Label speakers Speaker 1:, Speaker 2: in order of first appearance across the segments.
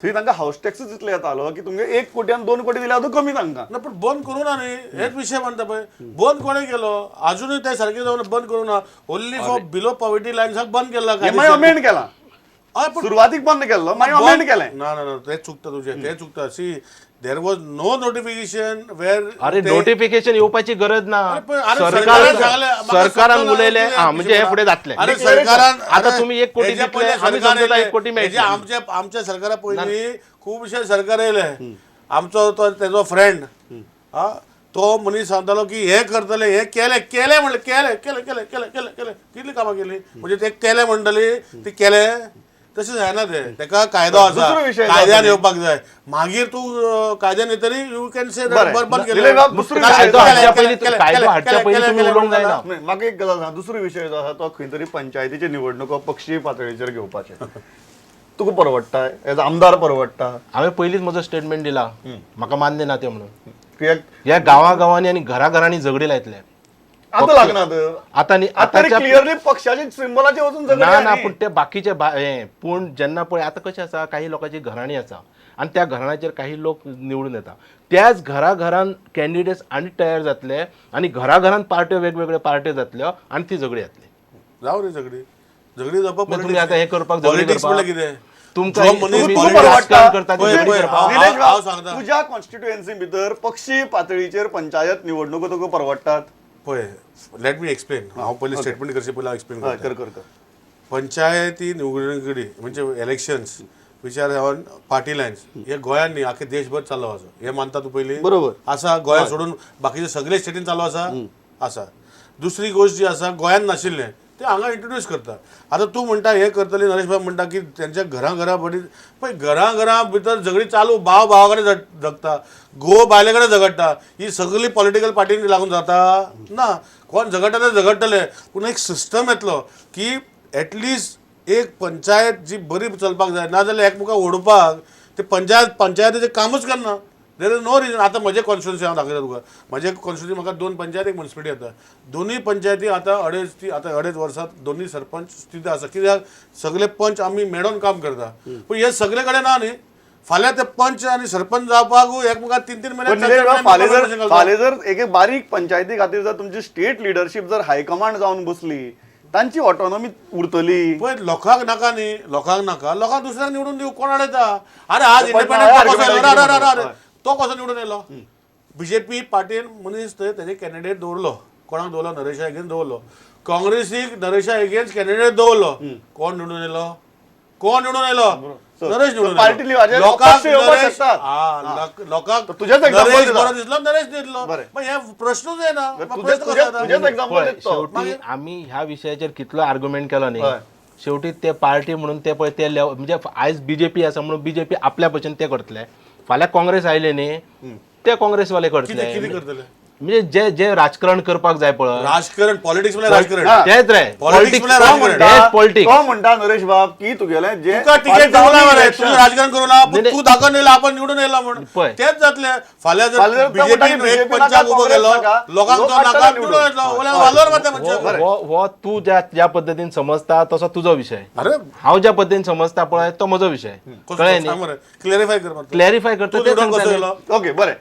Speaker 1: थंय तांकां हावस टॅक्सूच इतलो येतालो की तुमगे 1 कोटी आनी 2 कोटी दिल्यार अजून कमी तांकां.
Speaker 2: ना, पण बंद करूं ना न्ही. हेच विशय मानता पळय, बंद कोणें केलो? अजुनूय ते सारकें जावन बंद करूं ना. ओन्ली फॉर बिलो पॉवर्टी लायन्साक बंद केला.
Speaker 1: हे मागीर अमेंड केला.
Speaker 2: हय, पण
Speaker 1: सुरवातीक बंद केल्लो, मागीर अमेंड केलें.
Speaker 2: ना ना ना, ते चुकता तुजें, ते चुकता. See, there was no notification where
Speaker 3: अरे, नोटिफिकेशन येवपाची गरज ना.
Speaker 2: अरे पण- अरे
Speaker 3: सरकार
Speaker 2: सरकारान सांगलें, म्हाका
Speaker 3: सरकारान
Speaker 2: समजना
Speaker 3: उलयलें.
Speaker 2: कितें
Speaker 3: हा, म्हणजे हे फुडें जातलें.
Speaker 2: अरे सरकारान
Speaker 3: आता
Speaker 2: अरे
Speaker 3: तुम्ही 1 कोटी
Speaker 2: हेच्या
Speaker 3: दितले,
Speaker 2: पयलें
Speaker 3: आमी
Speaker 2: सरकार
Speaker 3: समजता
Speaker 2: येयलें.
Speaker 3: 1 कोटी मेळटलें.
Speaker 2: हेच्या आमच्या आमच्या सरकारा पयलीं खुबशे सरकार येयले. आमचो तो तेजो फ्रेंड, हा, तो मनीस सांगतालो की हे करतले, हे केले केले म्हणले, केले केले केले केले केले केले. कितली कामां केली? म्हणजे ते केले म्हणटली ती केले, तशें जायना ते. तेका कायदो आसा.
Speaker 1: दुसरो विशय जो
Speaker 2: कायद्यान
Speaker 1: आसा.
Speaker 2: येवपाक जाय. मागीर तूं कायद्यान येतरी you can say
Speaker 1: बरें.
Speaker 2: बंद केले.
Speaker 1: दिलीप बाब, दुसरो विशय
Speaker 3: कायदो
Speaker 1: जो आसा-
Speaker 3: हाडच्या पयलीं, कायदो हाडच्या पयलीं तुमी उलोवंक जायना.
Speaker 1: नाही, म्हाका एक गजाल सांग. दुसरो विशय जो आसा तो खंय तरी पंचायतीच्यो निवडणुको पक्षीय पातळीचेर घेवपाचे तुका परवडटा? एज आमदार परवडटा?
Speaker 3: हांवें पयलींच म्हजो स्टेटमेंट दिला, म्हाका मान्य ना तें म्हणून.
Speaker 1: कित्याक?
Speaker 3: ह्या गांवागांवांनी आनी घराघरांनी झगडी लायतले.
Speaker 1: आतां लागना.
Speaker 3: आतां न्ही.
Speaker 1: आतां
Speaker 3: आतांच्या
Speaker 1: क्लियरली पक्षाचे सिंबलाचे वचून झगडी
Speaker 3: ना ना
Speaker 1: न्ही.
Speaker 3: पूण ते बाकीचे हे पूण जेन्ना पळय आतां कशें आसा, काही लोकांची घराणीं आसा आनी त्या घराण्याचेर काही लोक निवडून येता. त्याच घराघरान कॅन्डिडेट्स आनी तयार जातले आनी घराघरान पार्ट्यो, वेगवेगळ्यो पार्ट्यो जातल्यो आनी ती झगडी जातली.
Speaker 2: जावं रे, झगडी झगडी जावपाक.
Speaker 3: मग तुमी आतां हें करपाक, झगडी
Speaker 2: पॉलिटिक्स
Speaker 3: करपाक
Speaker 2: म्हणल्यार कितें?
Speaker 3: तुमकां
Speaker 2: जो मनीस
Speaker 3: तुमी
Speaker 1: तूं
Speaker 2: politics-
Speaker 3: राजकारण करता ते
Speaker 2: पळय,
Speaker 3: झगडी
Speaker 2: पळय,
Speaker 3: करपाक.
Speaker 1: निलेश
Speaker 2: हांव
Speaker 1: बाब,
Speaker 2: सांगता.
Speaker 1: तुज्या कॉन्स्टिट्युएन्सी भितर पक्षीय पातळीचेर पंचायत निवडणुको तुका परवडटात?
Speaker 2: पळय, let me explain. हांव पयलीं स्टेटमेंट करचे पयलीं हांव एक्सप्लेन
Speaker 1: हय,
Speaker 2: करता.
Speaker 1: कर कर कर.
Speaker 2: पंचायती निवडणुकी म्हणजे elections which are on party lines, हे गोंयांत न्ही, आख्खे देशभर चालू आसा हे मानता तूं पयलीं?
Speaker 1: बरोबर.
Speaker 2: आसा. गोंया सोडून बाकीचे सगळे स्टेटीन चालू आसा आसा. दुसरी गोश्ट जी आसा, गोंयांत नाशिल्लें ते हांगा इंट्रोड्यूस करता. आतां तूं म्हणटा हें करतली, नरेश बाब म्हणटा की तेंच्या घरां घरां बरी. पळय, घरां घरां भितर झगडी चालू, भाव भावा कडेन झगता, घोव बायले कडेन झगडटा. ही सगळी पॉलिटिकल पार्टींक लागून जाता ना. कोण झगडटा ते झगडटले, पूण एक सिस्टम येतलो की एटलिस्ट एक पंचायत जी बरी चलपाक जाय. नाजाल्यार एकमेकाक ओडपाक ते पंचायत पंचायतीचें कामूच करना. There is no reason. आतां म्हजें कॉन्स्टिट्युन्सी हांव दाखयता तुका. म्हजें कॉन्स्टिट्युन्सी म्हाका दोन पंचायत, एक म्युनिसिपालिटी येता. दोनूय पंचायती आतां अडेज ती आतां अडेज वर्सां दोनूय सरपंच स्थिती आसा. कित्याक? सगळे पंच आमी मेळोन काम करता. पूण हे सगळे कडेन ना न्ही. फाल्यां ते पंच आनी सरपंच जावपाक एकमेकाक तीन तीन
Speaker 1: पण
Speaker 2: म्हयने,
Speaker 1: निलेश
Speaker 2: चार
Speaker 1: बाब,
Speaker 2: चार
Speaker 1: फाल्यां
Speaker 2: म्हयने
Speaker 1: जर
Speaker 2: घालता.
Speaker 1: फाल्यां जर एके बारीक पंचायती खातीर जर तुमची स्टेट लिडरशीप जर हायकमांड जावन बसली, तांची ऑटोनॉमी उरतली?
Speaker 2: पळय, लोकांक नाका न्ही, लोकांक नाका, लोकांक दुसऱ्यांक निवडून दिवं, कोण अडयता? अरे, आज
Speaker 1: पण
Speaker 2: इंडिपेंडंट तो कसो
Speaker 1: argument
Speaker 2: येयलो? अरे, अरे, अरे,
Speaker 1: हय.
Speaker 2: तो कसो निवडून येयलो? बीजेपी पार्टीन मनीस थंय तेजे कॅन्डिडेट दवरलो. कोणाक दवरलो? नरेशा एगेन्स्ट दवरलो. काँग्रेसीक नरेशा एगेन्स्ट कॅन्डिडेट दवरलो. कोण निवडून येयलो? कोण निवडून येयलो?
Speaker 1: So,
Speaker 2: Naresh निवडून
Speaker 1: party
Speaker 2: येयलो.
Speaker 1: लिवाचेर
Speaker 2: लोकांक
Speaker 1: पक्ष येवपाक
Speaker 2: नरेश
Speaker 1: शकतात.
Speaker 2: हा, लोकांक
Speaker 1: तुझेच example
Speaker 2: Naresh
Speaker 1: दिता.
Speaker 2: बरो दिसलो, नरेश दिसलो.
Speaker 1: बरें.
Speaker 2: मग हे प्रश्नूच येना. मग
Speaker 1: तुझेच
Speaker 2: प्रश्न कसो येता?
Speaker 1: तुझेच एक्झाम्पल
Speaker 3: पळय,
Speaker 1: दिता.
Speaker 3: शेवटी आमी ह्या विशयाचेर कितलो आर्ग्युमेंट केलो न्ही,
Speaker 1: हय.
Speaker 3: शेवटी ते पार्टी म्हणून ते पळय ते म्हणजे आयज बीजेपी आसा म्हणून बीजेपी आपल्या भशेन ते करतले. फाल्यां काँग्रेस आयले न्ही, ते काँग्रेसवाले करतले.
Speaker 2: कितें करतले?
Speaker 3: म्हणजे जे जे राजकारण करपाक जाय पळय.
Speaker 2: राजकारण, पॉलिटिक्स म्हळ्यार राजकारण.
Speaker 1: हा.
Speaker 3: तेच रे.
Speaker 2: Politics म्हळ्यार राजकारण.
Speaker 3: तेच पॉलिटिक्स.
Speaker 1: तो म्हणटा नरेश बाब की तुगेलें जे
Speaker 2: तुका तिकेट दिवं ना मरे, तुमी राजकारण करू ना, पण
Speaker 3: नाही,
Speaker 2: तू दाखोवन येयला, आपण निवडून येयला म्हणून
Speaker 3: पळय.
Speaker 2: तेच जातले. फाल्यां जर
Speaker 1: फाल्यां जर तो म्हणटा की
Speaker 2: बीजेपी एक
Speaker 1: BJP
Speaker 2: पंचाक
Speaker 1: नाका,
Speaker 2: उबो
Speaker 1: काँग्रेस
Speaker 2: केलो,
Speaker 1: नाका,
Speaker 2: लोकांक
Speaker 1: लोक
Speaker 2: तो नाका,
Speaker 1: हाडटले
Speaker 2: निवडून
Speaker 1: निवडून.
Speaker 2: येतलो. वयल्यान वालोर मारता मनशाक.
Speaker 3: हो हो, तूं ज्या ज्या पद्दतीन समजता तसो तुजो विशय.
Speaker 2: अरे,
Speaker 3: हांव ज्या पद्दतीन समजता पळय तो म्हजो विशय. कळ्ळें न्ही?
Speaker 2: क्लॅरिफाय कर मातसो.
Speaker 3: क्लॅरिफाय करता
Speaker 2: तूं
Speaker 3: तें
Speaker 2: निवडून
Speaker 3: सांगता
Speaker 2: कसो
Speaker 3: न्ही.
Speaker 2: येयलो?
Speaker 1: ओके, बरें.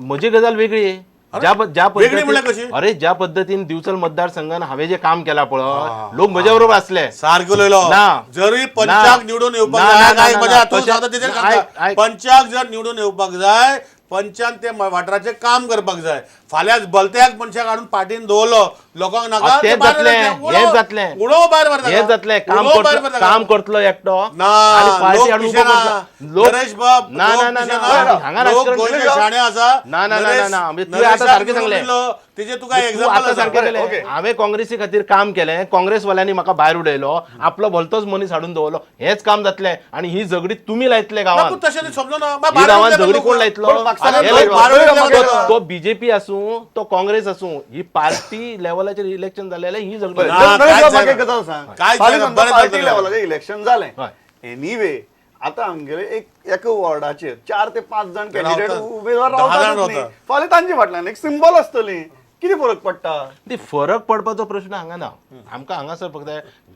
Speaker 3: म्हजी गजाल वेगळी. ज्या ज्या
Speaker 2: वेगळी म्हणल्यार
Speaker 3: पद्दतीन
Speaker 2: कशी?
Speaker 3: अरे, ज्या पद्दतीन दिवचल मतदारसंघान हांवें जे काम केलां पळय, लोक म्हज्या बरोबर आसले.
Speaker 2: सारको उलयलो.
Speaker 3: ना.
Speaker 2: जरी पंचाक
Speaker 3: ना.
Speaker 2: निवडून येवपाक
Speaker 3: ना,
Speaker 2: जाय,
Speaker 3: ना,
Speaker 2: काय
Speaker 3: ना,
Speaker 2: मजा
Speaker 3: ना.
Speaker 2: तूं
Speaker 3: तशें-
Speaker 2: सांगता तेजेर
Speaker 3: ना,
Speaker 2: सांगता.
Speaker 3: आयक, आयक.
Speaker 2: पंचाक जर निवडून येवपाक जाय, पंचान ते वाठाराचें काम करपाक जाय. फाल्यां भलत्याक मनशाक हाडून पार्टीन दवरलो, लोकांक नाका,
Speaker 3: आ,
Speaker 2: ते
Speaker 3: तेच
Speaker 2: भायर
Speaker 3: जातलें,
Speaker 2: वयतले.
Speaker 3: हेंच जातलें.
Speaker 2: उडोव भायर मारता.
Speaker 3: हें जातलें. काम
Speaker 2: उडोव भायर
Speaker 3: करतलो,
Speaker 2: मारता.
Speaker 3: काम करतलो एकटो
Speaker 2: ना,
Speaker 3: आनी पार्टी
Speaker 2: लोक
Speaker 3: हाडून उबो
Speaker 2: पिशे ना.
Speaker 3: करतलो. लोक
Speaker 2: नरेश बाब,
Speaker 3: ना
Speaker 2: लोक
Speaker 3: ना ना
Speaker 2: पिशे
Speaker 3: ना,
Speaker 2: ना.
Speaker 3: हांगा
Speaker 2: लोक
Speaker 3: राजकारण
Speaker 2: गोंयचे शाणे आसा.
Speaker 3: ना, ना, ना,
Speaker 2: नरेश-
Speaker 3: ना, म्हणजे तुवें आतां
Speaker 2: नरेशाक
Speaker 3: सारकें
Speaker 2: निवडून
Speaker 3: सांगलें.
Speaker 2: दिलो, तेजें तुका
Speaker 3: तूं
Speaker 2: एक्झाम्पल
Speaker 3: आतां
Speaker 2: आसा.
Speaker 3: सारकें केलें.
Speaker 1: ओके.
Speaker 3: हांवें काँग्रेसी खातीर काम केलें, काँग्रेसवाल्यांनी म्हाका भायर उडयलो, आपलो भलतोच मनीस हाडून दवरलो. हेंच काम जातलें आनी ही झगडी तुमी लायतले
Speaker 2: ना,
Speaker 3: गांवांत.
Speaker 2: पूण तशें न्ही, समजना.
Speaker 3: ही गांवांत झगडी कोण लायतलो?
Speaker 1: पण म्हाका
Speaker 3: हे
Speaker 1: सांग,
Speaker 3: लायतलो.
Speaker 2: बारा
Speaker 3: तो बीजेपी आसूं, तो काँग्रेस आसूं, ही पार्टी लेवलाचेर इलेक्शन जालें, ही झगडी.
Speaker 1: बरें,
Speaker 2: ना,
Speaker 1: नरेश
Speaker 2: कांयच
Speaker 1: बाब, म्हाका एक
Speaker 2: जायना.
Speaker 1: गजाल सांग.
Speaker 2: कांयच
Speaker 1: फाल्यां
Speaker 2: जायना,
Speaker 1: समजा
Speaker 2: बरें
Speaker 1: पार्टी
Speaker 2: जातलें.
Speaker 1: लेवलाचें इलेक्शन जालें,
Speaker 3: हय.
Speaker 1: एनिवे आतां आमगेले एक एका वॉर्डाचेर 4 ते 5 जाण कॅन्डिडेट
Speaker 2: रावतात.
Speaker 1: उमेदवार
Speaker 2: 10 जाण
Speaker 1: रावतात न्ही.
Speaker 2: रावतात.
Speaker 1: फाल्यां तांचे फाटल्यान एक सिंबल आसतली. कितें फरक पडटा?
Speaker 3: ती फरक पडपाचो प्रश्न हांगा ना. आमकां हांगासर फक्त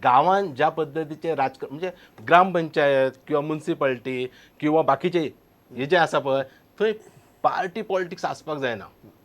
Speaker 3: गांवांत ज्या पद्दतीचे राजकारण म्हणजे ग्रामपंचायत किंवा मुन्सिपाल्टी किंवा बाकीचे हे जे आसा पळय थंय पार्टी पॉलिटिक्स आसपाक जायना.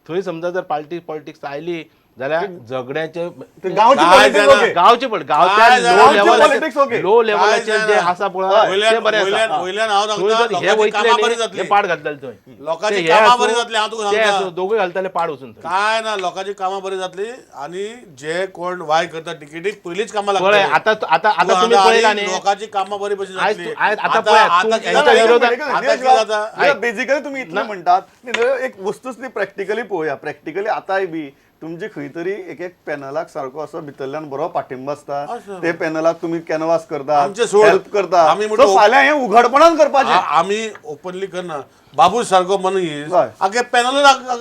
Speaker 3: थंय समजा जर पार्टी पॉलिटिक्स आयली जाल्यार झगड्याचे
Speaker 1: ते गांवची
Speaker 2: काय
Speaker 1: politics
Speaker 2: जाणा?
Speaker 1: okay.
Speaker 3: गांवचे पळ
Speaker 2: काय
Speaker 3: गांवच्या
Speaker 2: जाणा?
Speaker 3: लो
Speaker 1: गांवचे politics okay.
Speaker 3: लेवलाचेर लो लेवलाचेर
Speaker 2: काय
Speaker 3: जे
Speaker 2: जाणा?
Speaker 3: आसा पळय
Speaker 2: वयल्यान-
Speaker 3: ते बरें
Speaker 2: वयल्यान-
Speaker 3: आसा.
Speaker 2: वयल्यान हांव
Speaker 3: थंय
Speaker 2: सांगता,
Speaker 3: जर हे
Speaker 2: लोकांची
Speaker 3: वयतले
Speaker 2: कामां बरी
Speaker 3: न्ही,
Speaker 2: जातली.
Speaker 3: हे पाड घालतले थंय.
Speaker 2: लोकांची
Speaker 3: ते हे
Speaker 2: कामां
Speaker 3: आसूं,
Speaker 2: बरी जातली, हांव तुका
Speaker 3: ते
Speaker 2: सांगता.
Speaker 3: आसूं, दोगूय घालतले पाड वचून थंय.
Speaker 2: काय ना, लोकांची कामां बरी जातली आनी जे कोण वाय करता तिकेटीक पयलींच कामां
Speaker 3: पळय
Speaker 2: लागतली.
Speaker 3: आता आता आता तुम्ही पळयला न्ही
Speaker 2: लोकांची कामां बरी भशेन
Speaker 3: आयज
Speaker 2: जातली.
Speaker 3: तू- आयज आता पळय, तूं
Speaker 2: कितें
Speaker 3: यांच्या
Speaker 2: जाता?
Speaker 3: विरोधात-
Speaker 2: आता कितें जाता?
Speaker 1: बेसिकली तुम्ही इतलें म्हणटात न्ही, एक वस्तूच ती प्रॅक्टिकली पळोवया. प्रॅक्टिकली आतांय बी तुमचे खंय तरी एक एक पॅनलाक सारको असो भितरल्यान बरो पाठिंबो आसता, ते पॅनलाक तुमी कॅनवास करता,
Speaker 2: आमचे सोड.
Speaker 1: हेल्प करता.
Speaker 2: आमी म्हणटा-
Speaker 1: सो फाल्यां हें उघडपणान करपाचें.
Speaker 2: आमी ओपनली करना. बाबू सारको मनीस
Speaker 1: हय.
Speaker 2: आगे पॅनल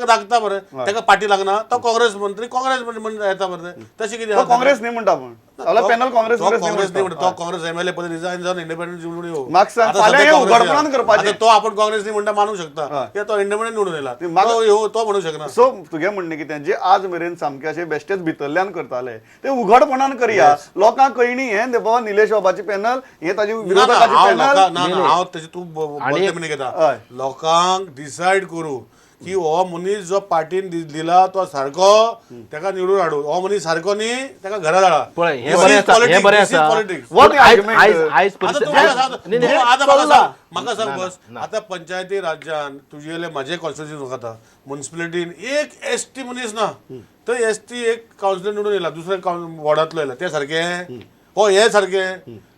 Speaker 2: लागता बरें, ताका पार्टी लागना, तो काँग्रेस मंत्री काँग्रेस म्हण येता बरें, तशें कितें
Speaker 1: तो काँग्रेस न्ही म्हणटा पूण जाल्यार पॅनल काँग्रेस
Speaker 2: तो
Speaker 1: काँग्रेस
Speaker 2: काँग्रेस न्ही
Speaker 1: न्ही
Speaker 2: म्हणटा, तो काँग्रेस एमएलए पयलीं रिजायन जावन इंडिपेंडंट निवडून येवं.
Speaker 1: म्हाका सांग,
Speaker 2: आतां
Speaker 1: फाल्यां
Speaker 2: सध्या
Speaker 1: हें
Speaker 2: काँग्रेस
Speaker 1: उघडपणान
Speaker 2: येयला.
Speaker 1: करपाचें.
Speaker 2: आतां तो आपण काँग्रेस न्ही म्हणटा मानूंक शकता,
Speaker 1: हय.
Speaker 2: कित्याक तो इंडिपेंडंट निवडून येयला,
Speaker 1: म्हाका-
Speaker 2: तो येवं, तो म्हणूंक शकना.
Speaker 1: सो तुगे म्हणणें कितें, जे आज मेरेन सामके अशे बेश्टेच भितरल्यान करताले ते उघडपणान करया, लोकांक कळणी हें बाबा निलेश बाबाचें पॅनल हें ताजे
Speaker 2: ना, ना,
Speaker 1: विरोधकाचें
Speaker 2: हांव
Speaker 1: पॅनल.
Speaker 2: लोकां- ना, ना, हांव तेजें तूं
Speaker 3: आणि-
Speaker 2: बरें म्हणून घेता.
Speaker 1: हय.
Speaker 2: लोकांक डिसायड करूं की हो मनीस जो पार्टीन दिला तो सारको, ताका निवडून हाडू, हो मनीस सारको न्ही ताका घरा धाडा.
Speaker 3: पळय हे
Speaker 2: This
Speaker 3: बरें
Speaker 2: is
Speaker 3: आसा, हे
Speaker 2: politics,
Speaker 3: बरें
Speaker 2: this is
Speaker 3: आसा.
Speaker 2: politics.
Speaker 1: What
Speaker 3: पूण आयज
Speaker 1: argument?
Speaker 3: आयज आयज
Speaker 2: आता
Speaker 3: परिस्थिती
Speaker 2: तूं म्हाका सांग,
Speaker 3: न्ही, न्ही,
Speaker 2: तूं आतां म्हाका
Speaker 1: चल्ला.
Speaker 2: सांग, म्हाका सांग बस, आतां पंचायती राज्यान तुजेले म्हाजे कॉन्स्टिट्युएन्सी खाता मुन्सिपलिटीन एक एस टी मनीस ना, थंय एस टी एक कावन्सिलर निवडून येयला, दुसऱ्या वॉर्डांतलो येयला, ते सारके हो हे सारके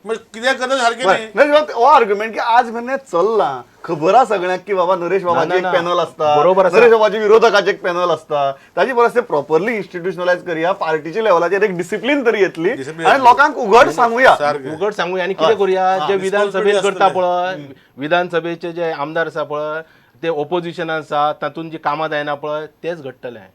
Speaker 2: म्हणजे कितें करता सारकें न्ही.
Speaker 1: नरेश बाब, हो आर्ग्युमेंट की आज मेरेन चल्ला, खबर आसा सगळ्यांक की बाबा नरेश बाबाचें एक
Speaker 3: ना.
Speaker 1: पॅनल आसता,
Speaker 3: बरोबर आसा.
Speaker 1: नरेश बाबाचे विरोधकाचें एक पॅनल आसता, ताजे परस ते प्रॉपरली इन्स्टिट्युशनलायज करया, पार्टीच्या लेवलाचेर एक डिसिप्लीन तरी येतली
Speaker 2: Discipline
Speaker 1: आनी लोकांक उघड सांगुया.
Speaker 2: सारकें.
Speaker 3: उघड सांगूया आनी कितें करुया, जे विधानसभेत
Speaker 2: responsibility
Speaker 3: करता
Speaker 2: आसतली.
Speaker 3: पळय, विधानसभेचे जे आमदार आसा पळय ते ओपोजिशन आसा, तातूंत जी कामां जायना पळय तेच घडटलें.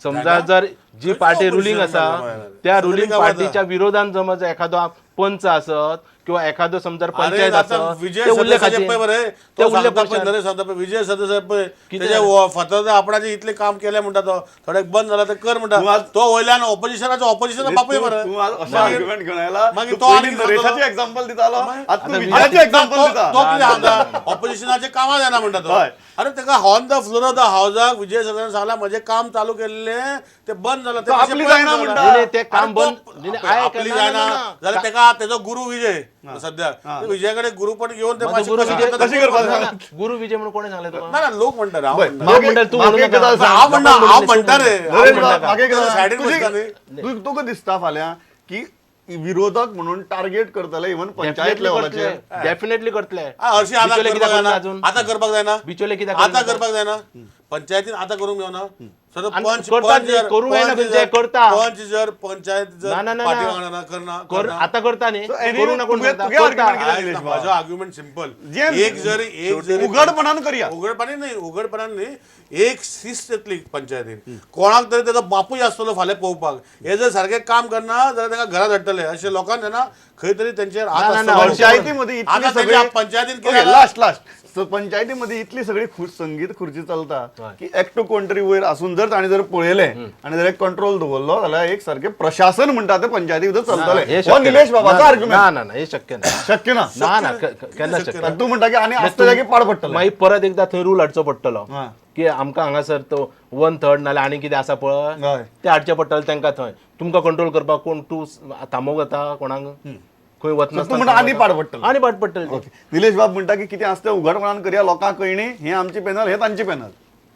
Speaker 3: समजा जर जी
Speaker 2: खंयचो
Speaker 3: पार्टी
Speaker 2: opposition
Speaker 3: ruling आसा
Speaker 2: जायना?
Speaker 3: त्या
Speaker 2: सगळीं
Speaker 3: रुलींग
Speaker 2: कामां
Speaker 3: पार्टीच्या विरोधान समज एखादो पंच आसत किंवा एखादो समजा
Speaker 2: अरे
Speaker 3: पंचायत
Speaker 2: आता
Speaker 3: आसत
Speaker 2: विजय
Speaker 3: ते उरले
Speaker 2: सरदेसाय पळय मरे,
Speaker 3: ते
Speaker 2: तो
Speaker 3: उरले
Speaker 2: सांगता पळय,
Speaker 3: पक्षान.
Speaker 2: नरेश सांगता पळय, विजय सरदेसाय पळय
Speaker 3: कितें
Speaker 2: तेजे फातर आपणाचे इतलें काम केलें म्हणटा, तो थोडें बंद जाला ते कर म्हणटा,
Speaker 1: तूं आज-
Speaker 2: तो वयल्यान ऑपोजिशनाचो ऑपोजिशनाचो बापूय मरे.
Speaker 1: तूं आज अशें आर्ग्युमेंट घेवन आयला,
Speaker 2: मागीर
Speaker 1: तूं
Speaker 2: तो
Speaker 1: पयलीं
Speaker 2: आनी कितें
Speaker 1: नरेशाचें एग्जाम्पल दितालो, आतां तूं
Speaker 3: आता
Speaker 1: विजयाचें एग्जाम्पल दिता.
Speaker 2: तो कितें सांगता ऑपोजिशनाचें कामां जायना म्हणटा तो.
Speaker 1: हय.
Speaker 2: अरे ताका on the floor of the हावजाक विजय सरदेसाय सांगला म्हजें काम चालू केल्लें ते बंद जाला, ते
Speaker 1: तो आपली
Speaker 2: मातशें
Speaker 1: जायना
Speaker 2: बंद
Speaker 1: म्हणटा.
Speaker 2: जाला.
Speaker 3: नाही, नाही, ते काम
Speaker 2: अरे तो
Speaker 3: बंद नाही, नाही, आहे का?
Speaker 2: आपली
Speaker 3: ना,
Speaker 2: जायना
Speaker 3: ना, ना.
Speaker 2: जाल्यार ताका तेजो गुरु विजय सध्या विजय कडेन गुरुपण घेवन ते
Speaker 3: माझो
Speaker 2: मातशें
Speaker 3: गुरु
Speaker 2: कशें
Speaker 3: विजय
Speaker 2: करता
Speaker 1: कशें करपाक
Speaker 3: ना, ना, गुरु विजय म्हणून कोणें सांगलें तुका?
Speaker 2: ना ना लोक म्हणटात हांव
Speaker 1: बरं,
Speaker 2: म्हणटा.
Speaker 3: लोक म्हणटात, तूं
Speaker 1: म्हाका
Speaker 3: म्हणू
Speaker 1: एक गजाल
Speaker 3: नाका.
Speaker 1: सांग.
Speaker 2: हांव म्हणना, हांव म्हणटा रे.
Speaker 1: नरेश बाब, म्हाका एक गजाल सांग.
Speaker 2: सायडीन बसता न्ही.
Speaker 1: तुका दिसता फाल्यां की विरोधक म्हणून टार्गेट करतले इवन पंचायत लेवलाचेर?
Speaker 3: डेफिनेटली करतले.
Speaker 2: हरशी आतां
Speaker 3: बिचोले
Speaker 2: करपाक
Speaker 3: कित्याक
Speaker 2: जायना,
Speaker 3: करना अजून?
Speaker 2: आतां करपाक जायना,
Speaker 3: बिचोले कित्याक
Speaker 2: आतां
Speaker 3: करना?
Speaker 2: करपाक जायना, पंचायतीन आतां करूंक मेळना. सो
Speaker 3: आनी
Speaker 2: पंच
Speaker 3: करतात
Speaker 2: पंच
Speaker 3: न्ही,
Speaker 2: जर
Speaker 3: करूंक जायना
Speaker 2: पंच
Speaker 3: खंयचें,
Speaker 2: जर-
Speaker 3: करता.
Speaker 2: पंच जर पंचायत जर
Speaker 3: ना, ना, ना,
Speaker 2: पार्टी
Speaker 3: ना.
Speaker 2: वांगडा ना करना
Speaker 3: कर
Speaker 2: करना.
Speaker 3: आता करता न्ही,
Speaker 1: So anyway,
Speaker 3: करू ना कोण करता?
Speaker 1: तुगे
Speaker 3: करता.
Speaker 1: argument कितें?
Speaker 2: आयज ना, म्हजो आर्ग्युमेंट सिंपल,
Speaker 1: जे-
Speaker 2: एक जर एक जर
Speaker 1: उघडपणान करया.
Speaker 2: उघडपणान न्ही, उघडपणान न्ही, एक शिस्त येतली पंचायतीन, कोणाक तरी तेजो बापूय आसतलो फाल्यां पळोवपाक, हे जर सारकें काम करना जाल्यार तांकां घरा धाडटले अशें लोकांक जेन्ना खंय तरी तेंचेर हात
Speaker 3: ना, ना,
Speaker 2: आसतलो.
Speaker 1: पंचायतीमध्ये इतली
Speaker 2: आतां
Speaker 1: सगळी
Speaker 2: तेंच्या पंचायतीन कितें जालां?
Speaker 1: लास्ट लास्ट सो पंचायतीमध्ये इतली सगळी संगीत खुर्ची चलता की एकटो कोण तरी वयर आसून जर ताणें जर पळयलें आनी जर एक कंट्रोल दवरलो जाल्यार एक सारकें प्रशासन म्हणटा तें पंचायती भितर चलतलें.
Speaker 3: हे
Speaker 1: हो
Speaker 3: शक्य
Speaker 1: निलेश
Speaker 3: ना.
Speaker 1: बाबाचो
Speaker 3: ना,
Speaker 1: आर्ग्युमेंट.
Speaker 3: ना ना ना, हे शक्य ना.
Speaker 1: शक्य ना?
Speaker 3: ना ना, केन्ना शक्य ना.
Speaker 1: आनी तूं म्हणटा की आनी आसता जागी पाड पडटलें.
Speaker 3: मागीर परत एकदा थंय रूल हाडचो पडटलो
Speaker 1: हा.
Speaker 3: की आमकां हांगासर तो 1/3 नाल्यार आनी कितें आसा पळय
Speaker 1: हय.
Speaker 3: ते हाडचे पडटले तांकां थंय. तुमकां कंट्रोल करपाक कोण तूं थांबोवंक जाता कोणाक खंय वतना?
Speaker 1: तूं म्हणटा आनी पाड पडटलें.
Speaker 3: आनी पाड पडटलें.
Speaker 1: ओके निलेश बाब म्हणटा की कितें आसता तें उघडपणान करया, लोकांक कळणी हें आमचें पॅनल हें तांचें पॅनल,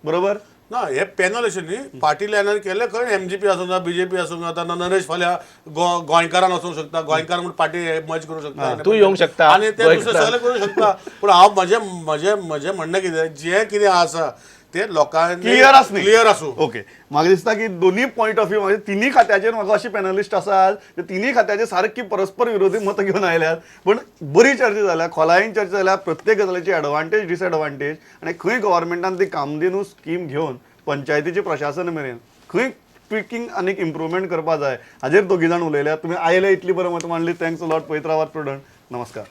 Speaker 1: बरोबर
Speaker 2: ना, हे पॅनल अशें न्ही, पार्टी लायनान केलें खंय एमजीपी आसूंक जाय, बीजेपी आसूंक जाता, ना नरेश फाल्यां गोंयकारान वचूंक शकता, गोंयकार म्हूण पार्टी मर्ज करूंक शकता,
Speaker 3: तूं येवंक शकता,
Speaker 2: आनी ते दुसरे
Speaker 3: गोंयकार.
Speaker 2: सगळे करूंक शकता. पूण हांव म्हजें म्हजें म्हजें म्हणणें कितें, जें कितें आसा ते लोकांनी
Speaker 1: क्लियर आस न्ही?
Speaker 2: क्लियर आसूं.
Speaker 1: ओके, म्हाका दिसता की दोन्ही पॉयंट ऑफ व्यू, म्हणजे तिन्ही खात्याचेर म्हाका अशी पॅनलिस्ट आसात ते तिन्ही खात्याचे सारकी परस्पर विरोधी मतां घेवन आयल्यात, पूण बरी चर्चा जाल्या, खोलायेन चर्चा जाल्या, प्रत्येक गजालीची एडवांटेज डिसएडवांटेज आनी खंय गव्हर्मेंटान ती कामधेनू स्कीम घेवन पंचायतीचें प्रशासन मेरेन खंय ट्विकिंग आनी इम्प्रुवमेंट करपा जाय हाजेर दोगी जाण उलयल्यात. तुमी आयले, इतली बरं मत मांडली, thanks a lot. पळयत रावात प्रुडंट. नमस्कार.